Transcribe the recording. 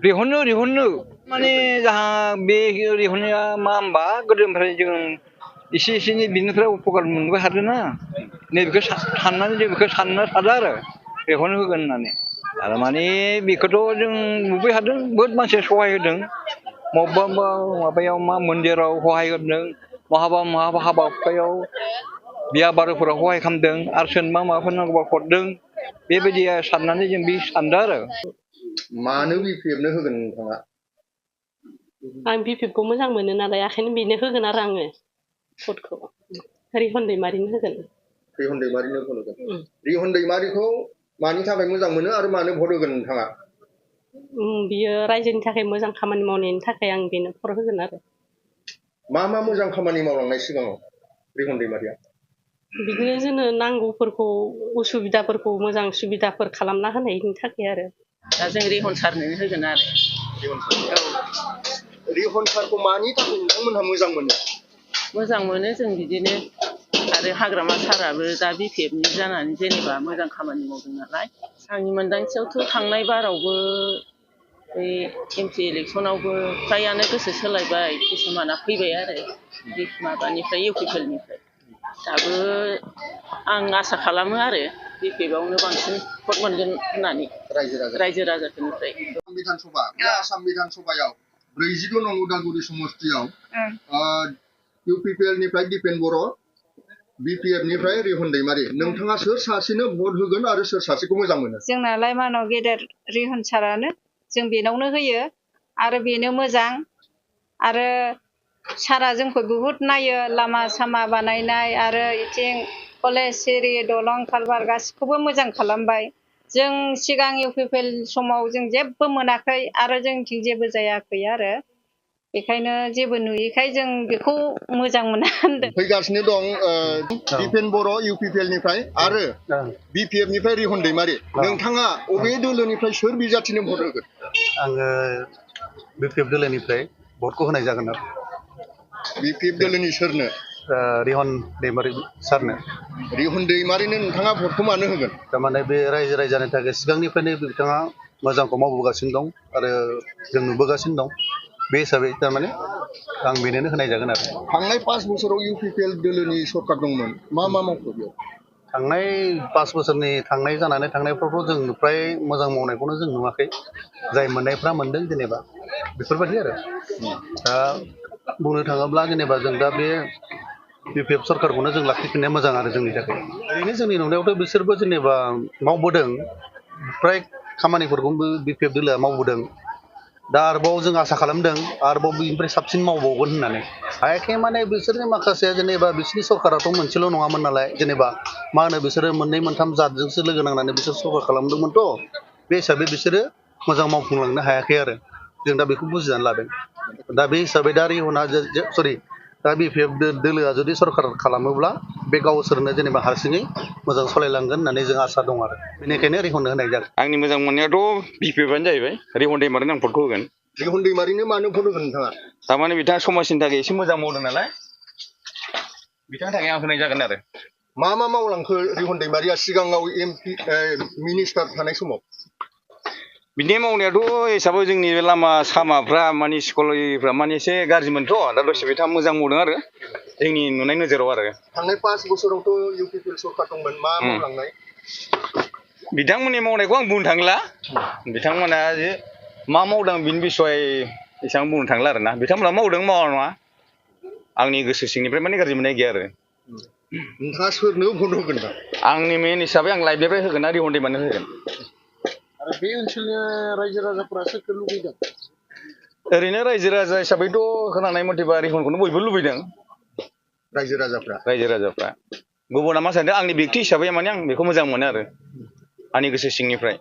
रिहननो माने जाहा बे रिहननाया मा होनबा गोदोनिफ्राय जों एसे एसेनि बिनिफ्राय उपकार मोनबाय थादोंना नैबेखौ साननानै जों बेखौ सानना थादों आरो रिहन होगोन होननानै आरो माने बेखौथ' जों नुबाय थादों बहुद मानसिया सहाय होदों मबेबा माबायाव मा मन्दिराव सहाय होदों महाबा हाबा हुखायाव बिया बारुफोराव सहाय खालामदों आरो सोरनोबा माबाफोर नांगौबा हरदों बेबायदि साननानै जों बे सानदों आरो मानो बिपिएफनो होगोन नोंथाङा आं बिपिएफखौ मोजां मोनो नालाय ओंखायनो बेनो होगोन आरो आङो भटखौ रिहन दैमारिनो होगोन रिहन दैमारिनो भट होगोन रिहन दैमारिखौ मानि थाखाय मोजां मोनो आरो मानो भट होगोन नोंथाङा बियो रायजोनि थाखाय मोजां खामानि मावनायनि थाखाय आं बेनो भट होगोन आरो मा मोजां खामानि मावलांनाय सिगाङाव रिहन दैमारिया बिदिनो जोंनो नांगौफोरखौ उसुबिदाफोरखौ मोजां सुबिदाफोर खालामना होनायनि थाखाय आरो दा जों रिहन सारनोनो होगोन आरो रिहन सारखौ मानि थाखाय नोंथांमोनहा मोजां मोनो जों बिदिनो आरो हाग्रामा साराबो दा बिपिएफनि जानानै जेनेबा मोजां खामानि मावदों नालाय आंनि मोनदांथियावथ' थांनाय बारावबो बै एमपि इलेक्सनावबो फ्रायानो गोसो सोलायबाय किसुमाना फैबाय आरो माबानिफ्राय इउपिपिएलनिफ्राय दाबो आं आसा खालामो आरो बिपिएफआवनो बांसिन भट मोनगोन होननानै रायजो राजाफोरनिफ्राय आसाम बिधान सभायाव 42 नं उदालगुरि समस्तियाव इउपिपिएलनिफ्राय दिपेन बर' बिपिएफनिफ्राय रिहन दैमारि नोंथाङा सोर सासेनो भट होगोन आरो सोर सासेखौ मोजां मोनो जोंनालाय मानाव गेदेर रिहन सारानो जों बेनावनो होयो आरो बेनो मोजां आरो सारा जोंखौ बुहुत नायो लामा सामा बानायनाय आरो इथिं कलेज सेरि दलं कालभार गासिखौबो मोजां खालामबाय जों सिगां इउपिपिएल समाव जों जेबो मोनाखै आरो जोंथिं जेबो जायाखै आरो बेखायनो जेबो नुयैखाय जों बेखौ मोजां मोना होनदों फैगासिनो दं दिपेन बर' इउपिपिएलनिफ्राय आरो बिपिएफनिफ्राय रिहन दैमारि नोंथाङा अबे दोलोनिफ्राय सोर बिजाथिनो भट होगोन आङो बिपिएफ दोलोनिफ्राय भटखौ होनाय जागोन आरो बिपिएफ दोलोनि सोरनो रिहन दैमारि सारनो रिहन दैमारिनो नोंथाङा भटखौ मानो होगोन थारमाने बे रायजो राजानि थाखाय सिगांनिफ्रायनो बिथाङा मोजांखौ मावबोगासिनो दं आरो जों नुबोगासिनो दं बे हिसाबै थारमाने आं बेनोनो होनाय जागोन आरो थांनाय 5 बोसोराव इउपिपिएल दोलोनि सरकार दंमोन मा मावखो बेयाव थांनाय 5 बोसोरनि थांनाय जानानै थांनायफ्रावथ' जों फ्राय मोजां मावनायखौनो जों नुवाखै जाय मोननायफ्रा मोनदों जेनेबा बेफोरबायदि आरो दा बुंनो थाङोब्ला जेनेबा जों दा बे बिपिएफ सरकारखौनो जों लाखिफिननाया मोजां आरो जोंनि थाखाय ओरैनो जोंनि नुनायावथ' बिसोरबो जेनेबा मावबोदों फ्राय खामानिफोरखौबो बिपिएफ दोलोआ मावबोदों दा आरोबाव जों आसा खालामदों आरोबाव बेनिफ्राय साबसिन मावबावगोन होननानै हायाखै माने बिसोरनि माखासे जेनेबा बिसोरनि सरकाराथ' मोनसेल' नङामोन नालाय जेनेबा मा होनो बिसोरो मोननै मोनथाम जातजोंसो लोगो नांनानै बिसोर सरकार खालामदोंमोनथ' बे हिसाबै बिसोरो मोजां मावफुंलांनो हायाखै आरो जों दा बेखौ बुजिनानै लादों दा बे हिसाबै दा रिहना दा बिपिएफ दोलोआ जुदि सरकार खालामोब्ला बे गावसोरनो जेनेबा हारसिङै मोजां सालायलांगोन होननानै जों आसा दं आरो बेनिखायनो रिहननो होनाय जागोन आंनि मोजां मोननायाथ' बिपिएफआनो जाहैबाय रिहन दैमारिनो आं भटखौ होगोन रिहन दैमारिनो मानो भट होगोन नोंथाङा थारमाने बिथाङा समाजनि थाखाय एसे मोजां मावदों नालाय बिथांनि थाखाय आं होनाय जागोन आरो मा मावलांखो रिहन दैमारिया सिगाङाव एमपि मिनिस्टार थानाय समाव बिनि मावनायाथ' हिसाबै जोंनि बे लामा सामाफ्रा माने स्कुलफ्रा माने एसे गाज्रिमोनथ' दा दसे बिथाङा मोजां मावदों आरो जोंनि नुनाय नोजोराव आरो थांनाय 5 बोसोरावथ' इउपिपिएल सरकार दंमोन मा मावलांनाय बिथांमोननि मावनायखौ आं बुंनो थांला बिथांमोना जे मा मावदों बिनि बिसय एसेबां बुंनो थांला आरोना बिथांमोना मावदों मावा नङा आंनि गोसो सिंनिफ्राय माने गाज्रि मोननाय गैया आरो नोंथाङा सोरनो भट होगोन दा आंनि मेन हिसाबै आं लाइफनिफ्राय होगोन ना रिहन दैमारिनो होगोन आरो बे ओनसोलनि रायजो राजाफोरा सोरखौ लुबैदों ओरैनो रायजो राजा हिसाबैथ' खोनानाय मथेबा रिहनखौनो बयबो लुबैदों रायजो राजाफ्रा गुबुना मा सानदों आंनि बेक्ति हिसाबै माने आं बेखौ मोजां मोनो आरो आंनि गोसो सिंनिफ्राय